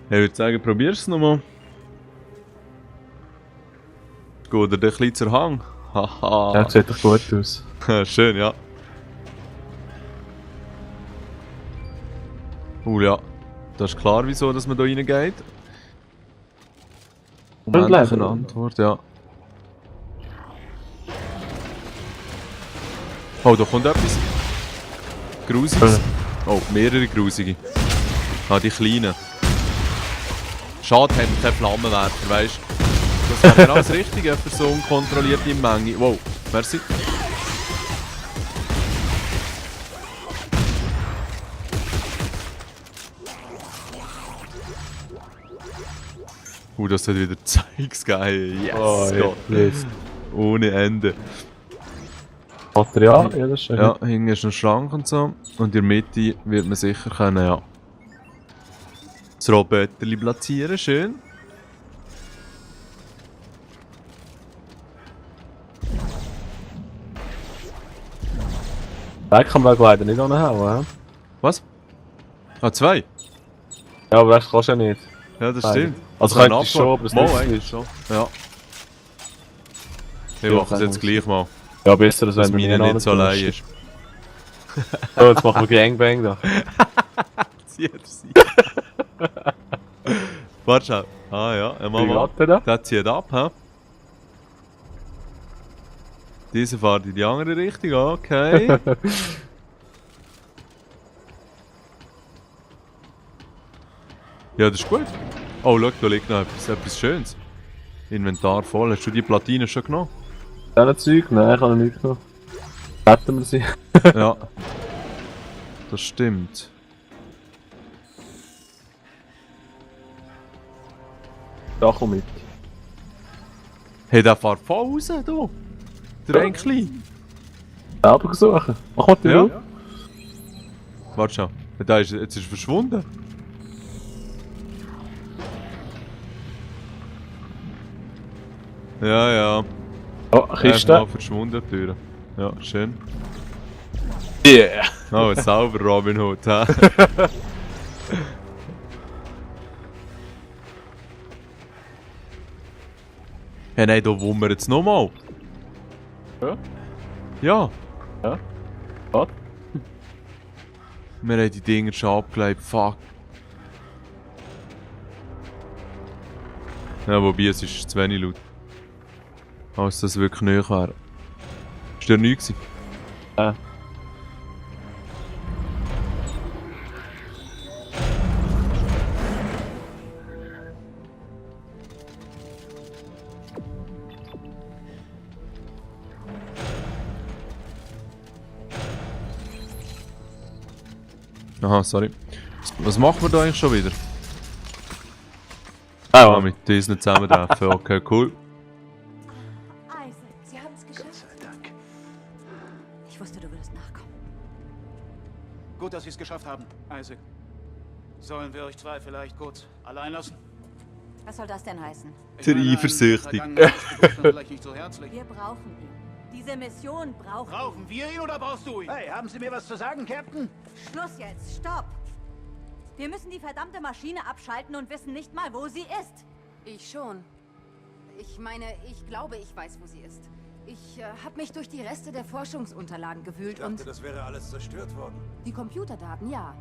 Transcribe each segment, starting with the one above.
Ich würde sagen, probier's nochmal. Geht er ein bisschen zur Hang? Haha. Ja, sieht doch gut aus. Schön, ja. Ja. Das ist klar, wieso dass man da reingeht. Und Endlich eine Leben. Antwort, ja. Oh, da kommt etwas. Grusiges. Oh, mehrere grusige. Ah, die kleinen. Schade, haben wir keinen Flammenwerfer, weißt du? Das wäre genau das Richtige für so unkontrollierte Menge. Wow, merci. Das hat wieder Zeugs gegeben. Yes, Oh, ja, Gott. yes. Ohne Ende. Material, ja, das ist schön. Ja, hinten ist ein Schrank und so. Und in der Mitte wird man sicher können, ja. Das Roboterli platzieren, schön. Den kann man leider nicht anhauen, hä? Was? Ah, 2? Ja, aber das kannst du ja nicht. Ja, das Beide. stimmt. Also Das kann könntest du schon, aber das Mal nützt eigentlich nicht. schon. Ja. Ich Ja, mache es kann jetzt man gleich mal, Ja, besser, als dass wenn du meine nicht so allein ist. So, jetzt machen wir Gangbang da. Zieht er sie. Warte schon. Ah ja, Wie Mama. geht der da? Der zieht ab, hä? Diese fährt in die andere Richtung, okay. Ja, das ist gut. Oh, schau, da liegt noch etwas Schönes. Inventar voll. Hast du die Platine schon genommen? Dieses Zeug? Nein, ich habe noch nicht genommen. Hätten wir sie. Ja. Das stimmt. Da komm mit. Hey, der fährt voll raus, du. Der Ja. Enkel. Selber suchen. Mach was du Ja. willst. Warte schon. Jetzt ist er verschwunden. Ja, ja. Oh, Er ist Kiste. mal verschwunden, die Tür. Ja, schön. Yeah. Oh, sauber Robin Hood, hä? Hey, nein, da wummern jetzt nochmal. Ja? Ja. Ja. Was? Wir haben die Dinger schon abgelegt, fuck. Ja, wobei es ist zu wenig laut. Als das wirklich näher wäre. Ist der nichts gewesen? Ja. Aha, sorry. Was machen wir da eigentlich schon wieder? Ah, Mit diesen zusammentreffen, okay, cool. Isaac, Sie haben es geschafft. Sei Dank. Ich wusste, du würdest nachkommen. Gut, dass Sie es geschafft haben, Isaac. Sollen wir euch zwei vielleicht kurz allein lassen? Was soll das denn heißen? Ich Der meine, ein eifersüchtig. vergangenes Geburtstag vielleicht nicht so herzlich. Wir brauchen ihn. Diese Mission braucht Brauchen wir ihn oder brauchst du ihn? Hey, haben Sie mir was zu sagen, Captain? ihn. Schluss jetzt, stopp! Wir müssen die verdammte Maschine abschalten und wissen nicht mal, wo sie ist. Ich schon. Ich meine, ich glaube, ich weiß, wo sie ist. Ich habe mich durch die Reste der Forschungsunterlagen gewühlt und Das wäre alles zerstört worden. die Computerdaten, ja.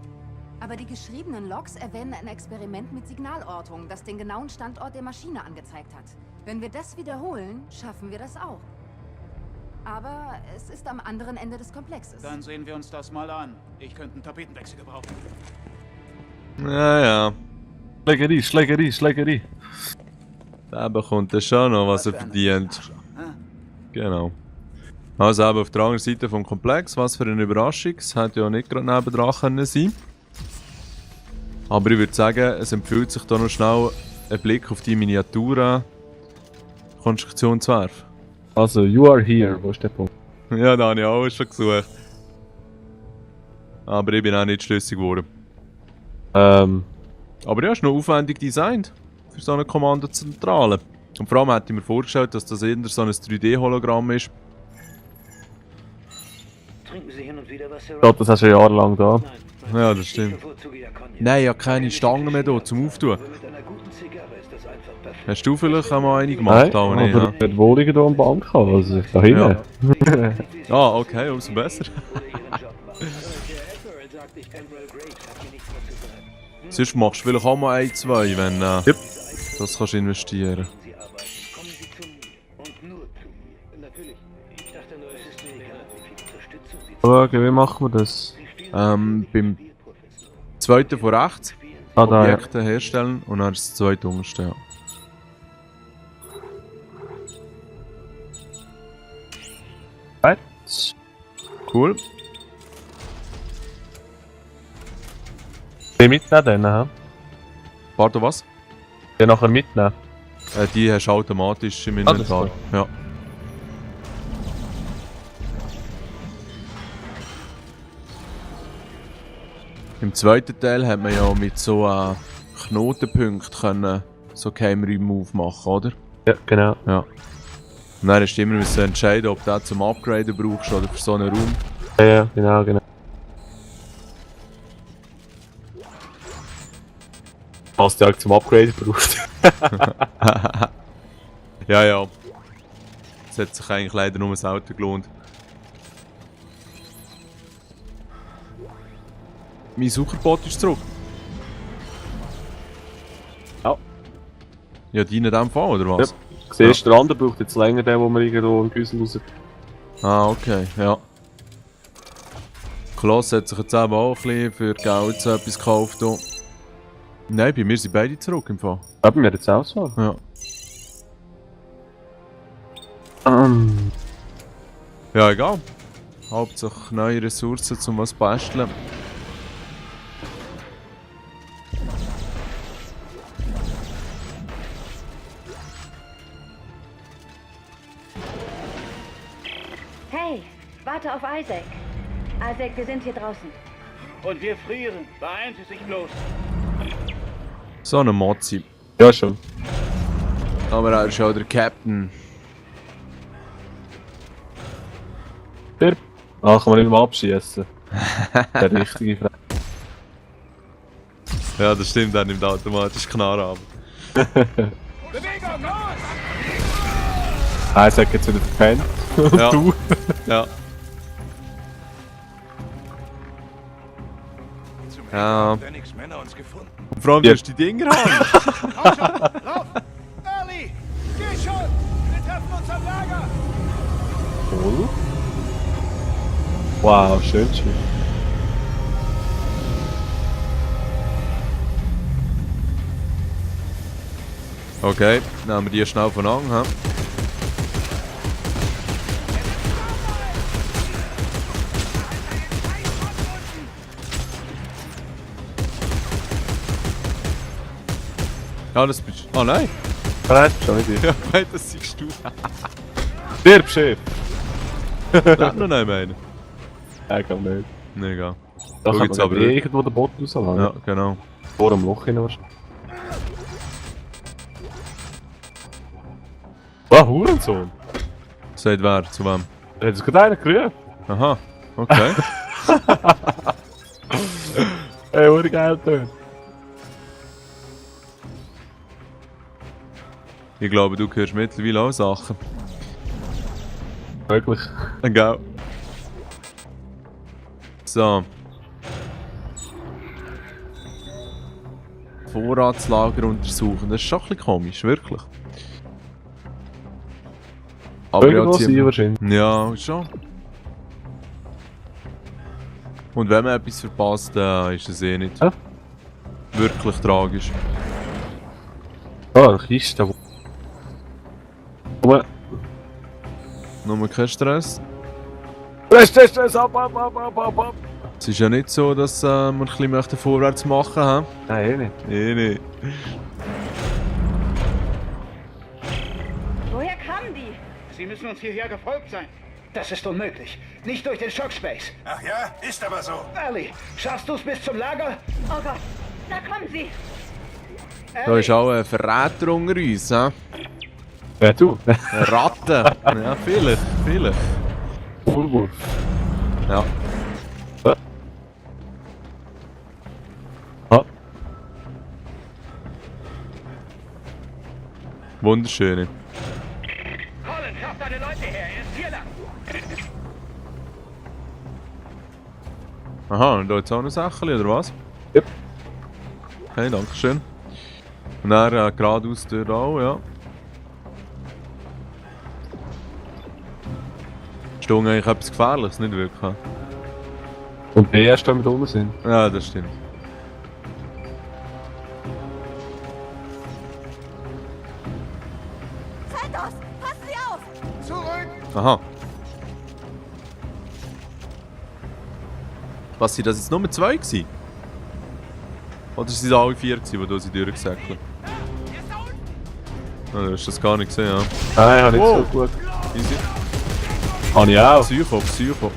Aber die geschriebenen Logs erwähnen ein Experiment mit Signalortung, das den genauen Standort der Maschine angezeigt hat. Wenn wir das wiederholen, schaffen wir das auch. Aber es ist am anderen Ende des Komplexes. Dann sehen wir uns das mal an. Ich könnte einen Tapetenwechsel gebrauchen. Ja, ja. Schlägerei, Schlägerei, Schlägerei. Der bekommt dann schon noch, was er für ein verdient. Arschloch, hä? Genau. Also eben auf der anderen Seite vom Komplex, was für eine Überraschung. Es hätte ja nicht gerade nebendran können sein. Aber ich würde sagen, es empfiehlt sich da noch schnell einen Blick auf die Miniatur-Konstruktion zu werfen. Also, you are here. Wo ist der Punkt? Ja, da habe ich auch schon gesucht. Aber ich bin auch nicht schlüssig geworden. Aber ja, ist noch aufwendig designt für so eine Kommandozentrale. Und vor allem hätte ich mir vorgestellt, dass das eher so ein 3D-Hologramm ist. trinken Sie hin und wieder was, Sir? Ich glaube, das hast du jahrelang da. Ja, das stimmt. Nein, ich habe keine Stangen mehr hier zum Auftun. Mit einer guten Zigarre ist das einfach perfekt. Hast du vielleicht einmal eine gemacht? Nein, Aber nicht, aber ja. die Wohnungen hier am Bank haben, also da hinten. Ah, okay, umso besser. Sonst machst du vielleicht auch mal ein, zwei, wenn Yep. das kannst du investieren. Sie aber kommen Sie zu mir und nur zu mir. Natürlich. Ich dachte nur, es ist mir egal, wie viel Unterstützung Sie Schauen, wie machen wir das? Beim zweiten von rechts Ah, da, ja. Objekte herstellen und dann das zweite unterstellen. Right. Cool. Die mitnehmen dann, hä? Warte, was? Die nachher mitnehmen. Die hast du automatisch im das Inventar. ist Ja. Im zweiten Teil hat man ja mit so Knotenpunkten können so Geheimräume aufmachen, oder? Ja, genau. Ja. Und dann hast du immer müssen entscheiden, ob du den zum Upgraden brauchst oder für so einen Raum. Ja, genau. Was du halt zum Upgrade brauchst. Ja, ja. Es hat sich eigentlich leider nur das Auto gelohnt. Mein Sucherbot ist zurück. Ja. Ja, die in dem Fall, oder was? Siehst du, der andere braucht jetzt länger den, wo wir irgendwo im Güssel raus... Ah, okay, ja. Kloss hat sich jetzt eben auch ein bisschen für Geld so etwas gekauft. Hier. Nein, bei mir sind beide zurück im Fall. Haben wir jetzt auch so? Ja. Ja, egal. Hauptsache neue Ressourcen zum was basteln. Hey, warte auf Isaac. Isaac, wir sind hier draußen. Und wir frieren. Beeilen Sie sich bloß. So eine Mozzi. Ja, schon. Aber er ist auch der Captain. Der? Ah, kann man nicht mehr abschießen. Der richtige Frage. Ja, das stimmt, er nimmt automatisch Knarre ab. Bewegung, los! Ah, ich sag jetzt wieder verpennt. Ja. Du? Ja. Ja. Männer uns gefunden. Und vor allem, du hast die Dinger haben. Komm schon, lauf! Early! Geh schon! Wir treffen uns am Lager! Cool. Wow, schön. Okay, nehmen wir die schnell von an. He? Ja, das bist du. Ah nein! Nein, schon nicht. Ja, nein, das siehst du. Stirb, Chef! Da noch nicht einen. Ich glaube nicht. Nee, egal. Da Schau kann jetzt man aber aber nicht. irgendwo den Bot rauslassen. Ja, genau. Vor dem Loch hin wahrscheinlich. Ah, Hurensohn! Sagt wer, zu wem? Da hat es gerade einer gerufen. Aha, okay. Ey, wurde geil tönt. Ich glaube, du hörst mittlerweile auch Sachen. Möglich. Gell. So. Vorratslager untersuchen, das ist schon ein bisschen komisch, wirklich. Aber Irgendwo ja, sein wahrscheinlich. ja, schon. Und wenn man etwas verpasst, dann ist es eh nicht Ja. wirklich tragisch. Ah, eine Kiste. Komm. Nur kein Stress. Stress, ab. Es ist ja nicht so, dass wir ein bisschen möchten vorwärts machen haben. Nein, eh nicht. Eh nicht. Woher kamen die? Sie müssen uns hierher gefolgt sein. Das ist unmöglich. Nicht durch den Shockspace. Ach ja, ist aber so. Early, schaffst du es bis zum Lager? Oh Gott, da kommen sie. Da ist auch ein Verräter unter uns, hä? Wer du? Eine Ratte. Ja, vielleicht. Urwurf. Ja. Ah. Wunderschöne. Colin, schaff deine Leute her, er ist hier lang. Aha, und da jetzt auch noch Sachen, oder was? Yep. Okay, danke schön. Und dann geradeaus durch auch, ja. Ist da eigentlich etwas Gefährliches, nicht wirklich? Und die erst wenn wir da sind. Ja, das stimmt. Santos, passen Sie auf! Zurück! Aha. Was sind das jetzt nur 2 gewesen? Oder sind es alle 4 gewesen, die da sind durchgesäckelt? Ah, du hast das gar nicht gesehen, ja. Nein, habe nicht Wow. so gut. Easy. Habe ich auch. Psycho, Psycho.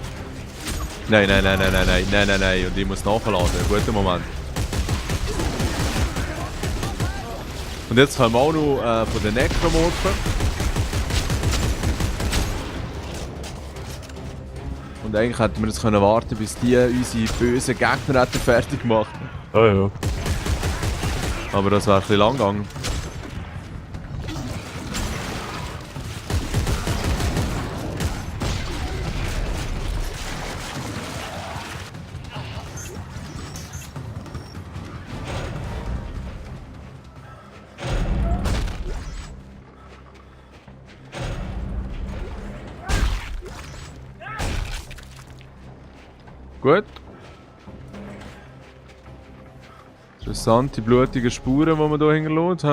Nein, nein, nein, nein, nein, nein, nein, nein, nein. Und ich muss nachladen. Guter Moment. Und jetzt kommen wir auch noch von den Necromorphen. Und eigentlich hätten wir das können warten, bis die unsere bösen Gegner hätten fertig gemacht. Oh ja. Aber das wäre ein bisschen lang gegangen. Gut. Interessante, blutige Spuren, die man hier hinterlässt.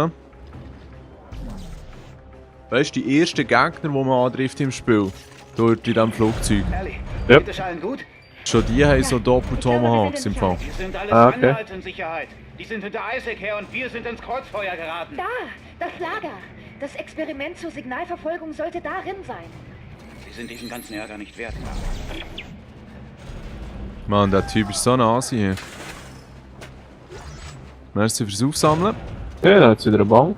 Weißt du, die ersten Gegner, die man antrifft im Spiel, dort in diesem Flugzeug, Ellie, Ja. geht es allen gut? schon die haben so Doppel-Tomahawks im Fall. Die sind alles Ah, okay. andere als in Sicherheit. Die sind hinter Isaac her und wir sind ins Kreuzfeuer geraten. Da, das Lager. Das Experiment zur Signalverfolgung sollte darin sein. Sie sind diesen ganzen Ärger nicht wert. Mann, der Typ ist so ein Asi hier. Merci fürs Aufsammeln. Ja, da hat es wieder eine Bank.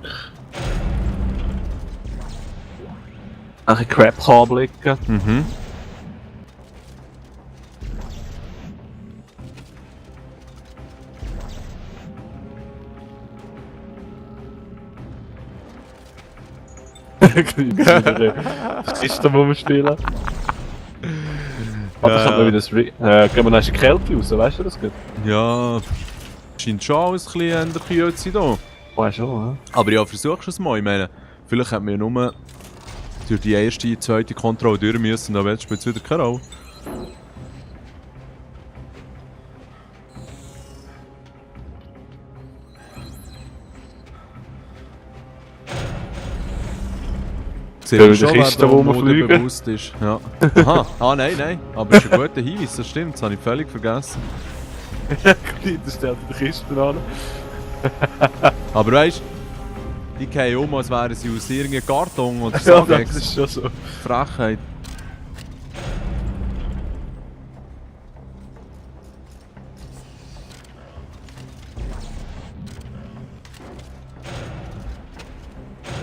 Ein Crap-Kabel liegen. Mhm. Das ist da, wo wir spielen. Aber Ja. kann man wieder das gehen wir dann in die Kälte raus, weißt du das gut? Ja, scheint schon alles ein bisschen kühl zu sein hier. Weißt du schon, Aber ja, versuch es mal. Ich meine, vielleicht hat man ja nur durch die erste, zweite Kontrolle durch müssen und dann spielt es wieder keine Rolle. Sehe Ja, ich schon, die Kiste, wer da wo wir Mode fliegen. bewusst ist. Ja. Aha, nein, nein. Aber es ist ein guter Hinweis, das stimmt, das habe ich völlig vergessen. ja? Da steht die Kiste an. Aber weißt du, die gehen um, als wären sie aus irgendeinem Karton oder Ja, so. das ist schon so. Frechheit.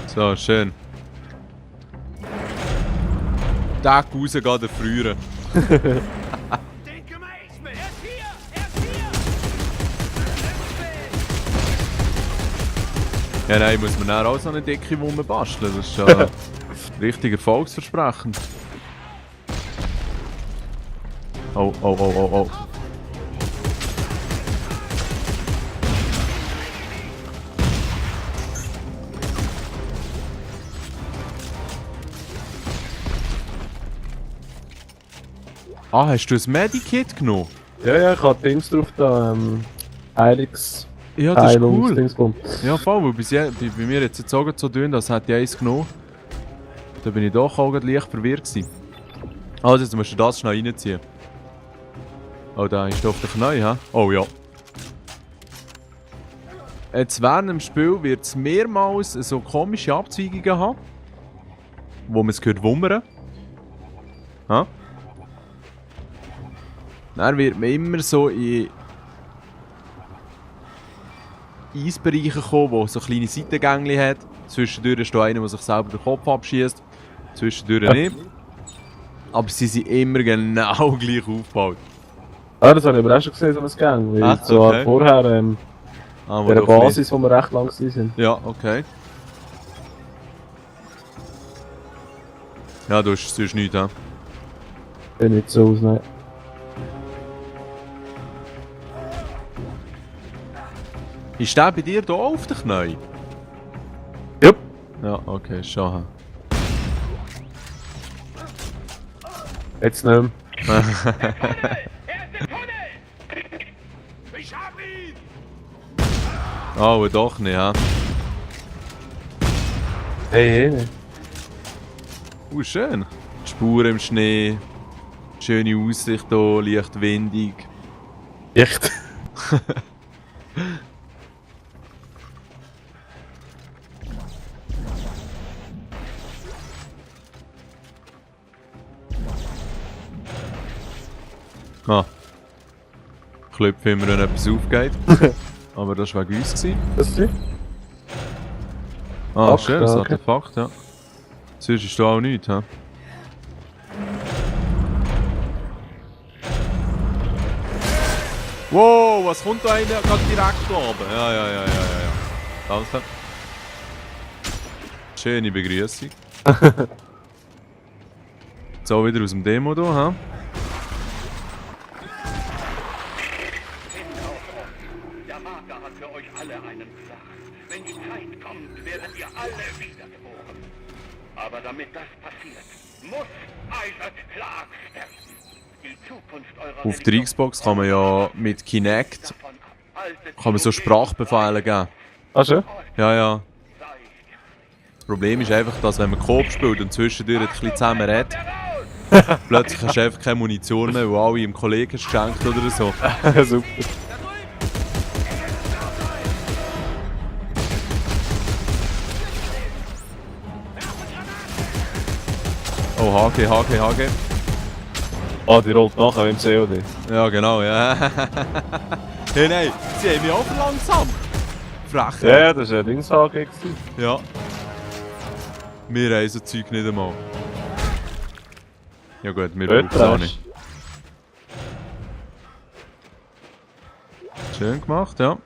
So, schön. Tag raus geht er früher. Ja, nein, muss man dann auch so eine dicke Wumme basteln. Das ist ja richtig erfolgsversprechend. Oh, oh, oh, oh, oh. Ah, hast du ein Medikit genommen? Ja, ich habe Dings drauf da, Heilungs... Ja, das ist cool. Dingsbums. Ja, voll, weil bei mir jetzt auch so dünn, das hätte ich eins genommen. Da bin ich doch auch gerade leicht verwirrt gewesen. Also, jetzt musst du das schnell reinziehen. Oh, da ist auf der Knie, hä? Oh ja. Jetzt während dem Spiel wird es mehrmals so komische Abzweigungen haben, wo man es hört wummern. Ha? Dann wird man immer so in Eisbereiche kommen, wo so kleine Seitengänge hat. Zwischendurch ist da einer, der sich selber den Kopf abschießt. Zwischendurch nicht. aber sie sind immer genau gleich aufgebaut. Ah, das habe ich aber auch schon gesehen, so ein Gang. Weil Ah, so okay. vorher, Ah, bei der doch Basis, wo wir recht lang waren. Ja, okay. Ja, du hast sonst nichts, hä? Sieht nicht so aus, nein. Ist der bei dir hier auf den Knien? Jupp. Ja, okay, schon. Jetzt nicht mehr. Ich hab ihn! Oh, doch nicht, hä? Hey. Schön. Die Spuren im Schnee. Schöne Aussicht hier, leicht windig. Echt? Ah. Klopfen immer, wenn etwas aufgeht. Aber das war wegen uns. Gewesen. Das ist Ah, Ach, schön, das okay. Artefakt, ja. Sonst ist da auch nichts, hä? Wow, was kommt da einer gerade direkt oben? Ja. Danke. Schöne Begrüßung. So, wieder aus dem Demo hier, hä? Der Mager hat für euch alle einen Plan. Wenn die Zeit kommt, werdet ihr alle wiedergeboren. Aber damit das passiert, muss Isaac Clarke sterben. Die Zukunft eurer Auf der Xbox kann man ja mit Kinect kann man so Sprachbefehle geben. Ah, schön. Ja. Das Problem ist einfach, dass wenn man Coop spielt und zwischendurch ein bisschen zusammen redet, plötzlich hast du einfach keine Munition mehr, weil alle im Kollegen geschenkt oder so. Super. Oh, HG. Ah, die rollt nachher im COD. Ja, genau, ja. Hey, nein, sie haben mich auch verlangsamt. Frech. Ja, das war ein Dingshage gewesen. Ja. Wir haben so Zeug nicht einmal. Ja gut, wir brauchen es auch nicht. Schön gemacht, ja.